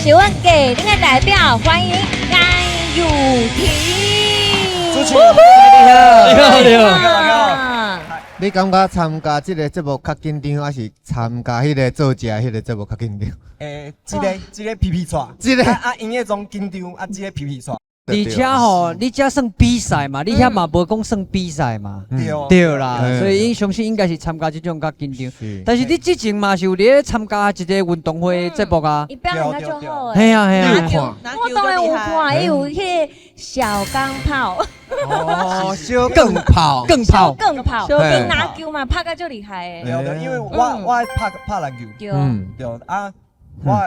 是阮藝人的代表，歡迎顏祐廷。主持人你好，你好，你好。好。你感覺參加這個節目較緊張，還是參加彼個做食彼個節目較緊張？這個皮皮掣，這個啊，營業中緊張，啊，這個皮皮掣。而且吼，你這算比賽嘛，你遐嘛無講算比賽嘛，對。對啦，所以𪜶相信應該是參加這種較緊張。但是你之前嘛是有佇咧參加一個運動會節目啊？伊表現得足好。嘿啊嘿啊。我當然有看，伊有彼個小鋼炮。哦，小鋼炮，鋼炮，鋼炮，伊拿球嘛拍甲足厲害的。對對，因為我愛拍籃球。對。對啊，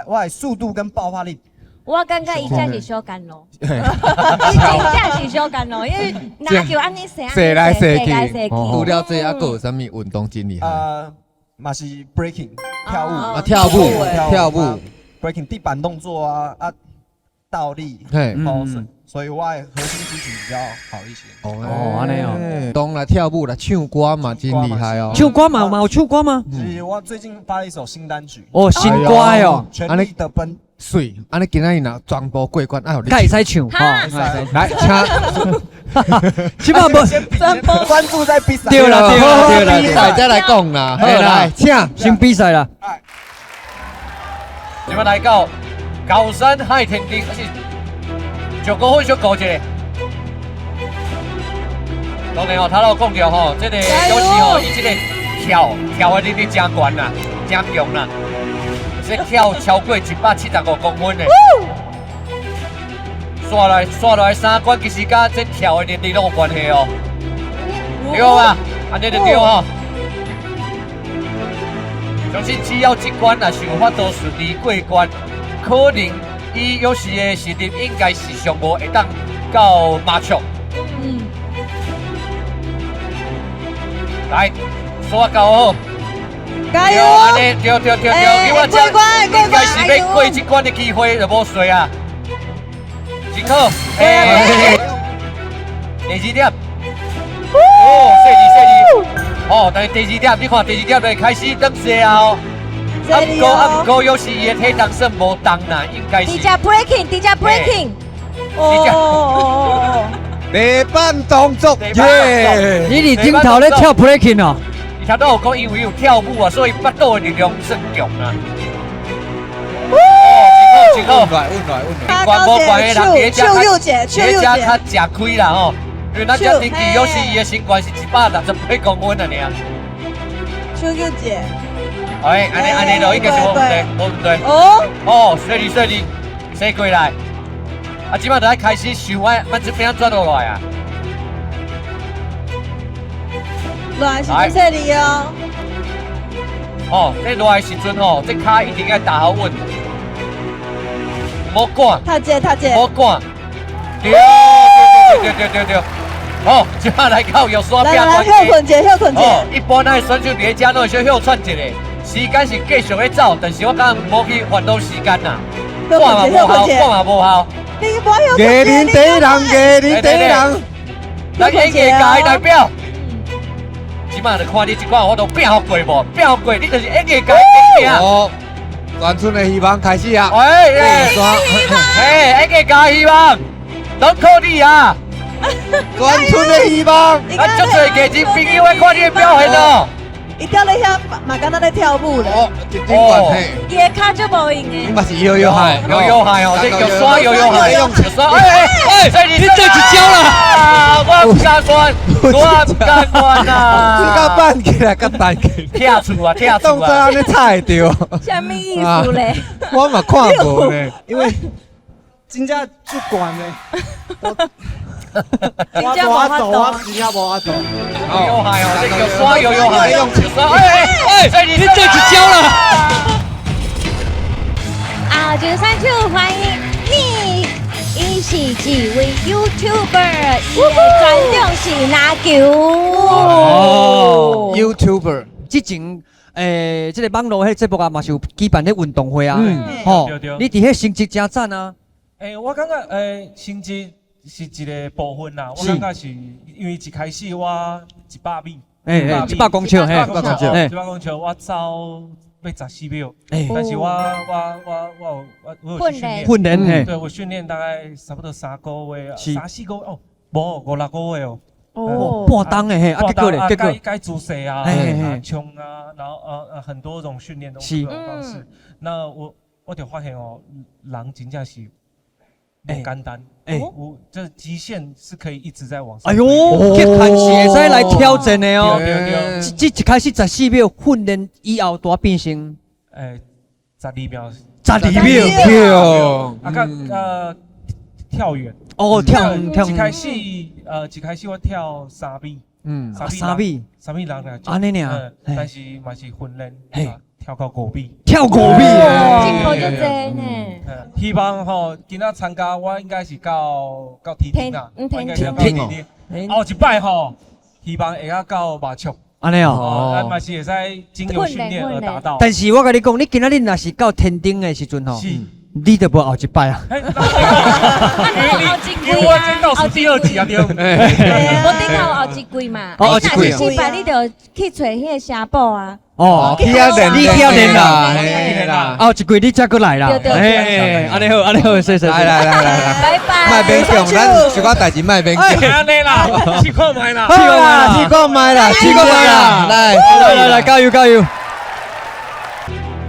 我的速度跟爆發力。我感覺伊這是小干咯，伊真正是小干咯，因為籃球按呢射射來射去，除除了這還閣有啥物運動真厲害？嘛是 breaking 跳舞啊，跳舞，跳舞，breaking 地板動作啊啊，倒立，哦，所以我的核心肌群比較好一些。哦，按呢哦，當然跳舞啦，唱歌嘛真厲害哦。唱歌嘛嘛有唱歌嗎？是我最近發了一首新單曲。哦，新歌哦，全力的奔。媠，按呢今仔日若全部過關，愛予你會使唱，來，請，這擺無專注在比賽。對啦對啦對啦，比賽再來講啦。好，來，請先比賽啦。這擺來到高山海天頂，還是上高分小高一個。當然哦，頭路講著吼，這個有時吼，伊這個跳跳的能力真懸啦，真強啦。這跳超過175公分的，煞來煞來三關，其實佮這跳的能力攏有關係哦。對吧？按呢就對吼。相信只要這關若是有法度順利過關，可能伊有時的實力應該是上無會當到馬場。來，煞夠好。加油！對對對對，過關過關，應該是欲過這關的機會就無細啊。真好，欸，第二點，哦，細膩細膩，哦，但是第二點，你看第二點就開始轉勢啊哦。啊毋過啊毋過，有時伊的體重算無重啦，應該是。直接 breaking，直接 breaking。哦。地板動作，耶！你佇頂頭咧跳 breaking 哦。伊頭拄有講，因為有跳舞啊，所以腹肚的力量算強啊。哦，真好，真好。穩來穩來。懸無懸的人佇咧遮較食虧啦吼，因為咱遮登記有時伊的身懸是168公分啊爾。手右姐。哎，按呢按呢就應該是無問題，無問題。哦。哦，細膩細膩，踅過來。啊，這擺就愛開始想愛，按這邊轉落來啊。落來是真細膩哦。哦，這落來時陣吼，這跤一定愛打好穩，莫趕。踢者踢者。莫趕。對對對對對對對。好，這擺來到玉山拼關。來來，歇睏者，歇睏者。哦，一般咱的選手佇咧遮攏會小歇喘一下，時間是繼續咧走，但是我感覺無去煩惱時間啦。趕嘛無效，趕嘛無效。藝人第一人，藝人第一人。來演藝界代表。這擺就看你這款，我都拼予過無？拼予過，你就是演藝界第一名。哦，全村的希望開始啊！哎哎，演藝界希望，攏靠你啊！全村的希望，咱足濟藝人朋友愛看你的表現哦。伊踮咧遐嘛，敢若咧跳舞咧。哦，一頂懸嘿。伊的跤足無用的。你嘛是搖搖海，搖搖海哦，這叫耍搖搖海，耍哎哎哎，你這一招啦！我毋敢管，我毋敢管啊！這個扳起來，佮彈起來。拆厝啊，拆厝啊！動作按呢踩著。啥物意思咧？我嘛看無呢，因為真正足懸的。我無法度，我真正無法度。搖搖海哦，這叫耍搖搖海，耍哎哎哎，你這一招啦！啊，就選手歡迎你，伊是一位 YouTuber，伊的專長是籃球。哦，YouTuber，之前這個網路彼個節目啊，嘛是有舉辦咧運動會啊，吼，你佇彼成績誠讚啊。我感覺成績是一個部分啦，我感覺是因為一開始我100米，100公尺，100公尺，100公尺，我走欲14秒，但是我有去訓練，訓練嘿，對，我訓練大概差不多3個月，3、4個月哦，無5、6個月哦。哦，半冬的嘿，啊結果咧，結果該姿勢啊，衝啊，然後很多種訓練都各種方式。那我就發現哦，人真正是無簡單，我這極限是可以一直在往上。哎呦，極限是會使來挑戰的哦。對對對。這一開始十四秒訓練以後，大變成12秒。12秒。啊，佮跳遠。哦，跳跳。一開始我跳3米。3米。3米人來。按呢爾。但是嘛是訓練。跳到5米。跳5米。進步就濟呢。希望吼，今仔參加我應該是到天頂啦，我應該是到天頂。後一擺吼，希望會曉到馬術。按呢哦。啊，嘛是會使經由訓練而達到。但是我共你講，你今仔日若是到天頂的時陣吼，你就無後一擺啊。因為我這倒數第二集啊，對。無頂頭後一季嘛，後一季。若是失敗，你就去揣彼個聲寶啊。哦，去遐練，你去遐練啦，嘿啦，後一季你才閣來啦。嘿，按呢好，按呢好，謝謝。來來來來來，拜拜。莫勉強，咱小可代誌莫勉強。按呢啦，試看覓啦，好啦，試看覓啦，試看覓啦，來來來來，加油加油！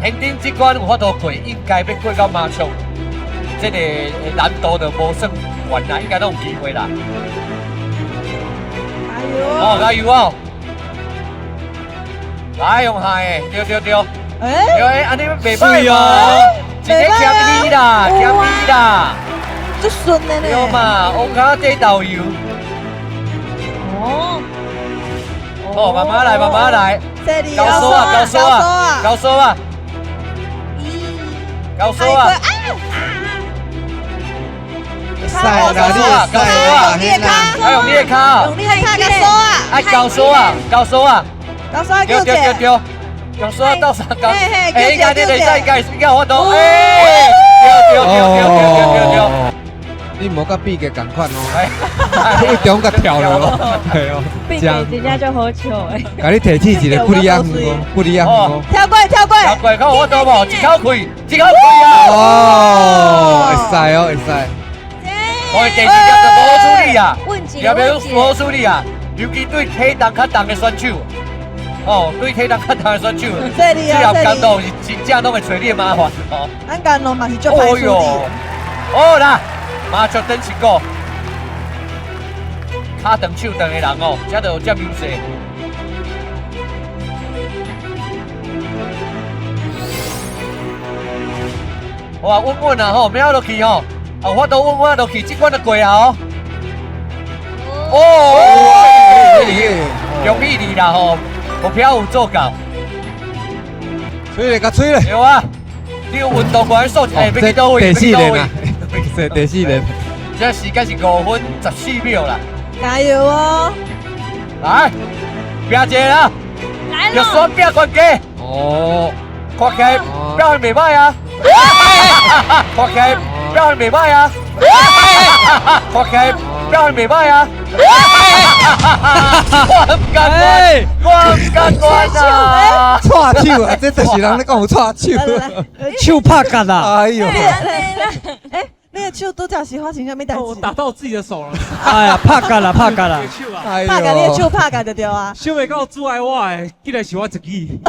天頂這關有法度過，應該欲過到馬場，這個難度就無算懸啦，應該攏有機會啦。加油！哦，加油哦！來用下的，對對對，對，按呢袂歹哦，一个欠你啦，欠你啦，足順的呢。對嘛，烏跤底豆油。哦，哦，慢慢來，慢慢來。高手啊，高手啊，高手啊，高手啊！會使啦，你會使啦，用你的跤，愛用你的跤，用你的跤共掃啊！愛高手啊，高手啊！高手啊，對對對對，用手倒三角，哎，應該你會使，應該有法度，哎，對對對對對對對。你莫佮比個仝款哦，一中佮跳了，對哦，比個真正就好笑的。共你提醒一個不一樣哦，不一樣哦。跳過跳過，跳過，看有法度無？一口氣，一口氣啊！哦，會使哦，會使。我第二粒就無好處理啊，特別無好處理啊，尤其對體重較重的選手，哦，對體重較重的選手，這裡啊，這粒甘露是真正攏會揣你的麻煩哦。咱甘露嘛是足歹處理。哦啦，麻將等一個，跤長手長的人哦，這就有佔優勢。哇，穩穩啊吼，秒落去吼。啊，我都穩穩落去，這關就過啊哦。哦，恭喜你啦吼，目標有做到。吹咧，共吹咧。對啊，你有運動員素質，欸，欲去佗位？第四輪啊，第四輪。這時間是5分14秒啦。加油哦！來，拼一個啦！來咯！要選拼關機。哦。看起來表現袂歹啊！看起來表現袂歹啊！看起來表現袂歹啊！我毋甘願，我毋甘願啊！掣手啊，這就是人咧講有掣手，手拍結啦！哎呦！欸，你的手拄才是發生啥物代誌？我打到自己的手了。哎呀，拍結啦，拍結啦！拍結你的手拍結就對啊。想袂到阻礙我的，竟然是我自己。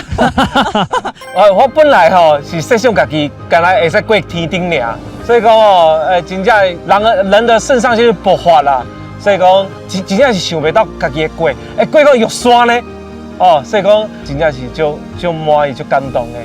我本來吼是設想家己，敢若會使過天頂爾，所以講哦，真正人的腎上腺素爆發啦，所以講真正是想袂到家己會過，會過到玉山呢，哦，所以講真正是足滿意、足感動的。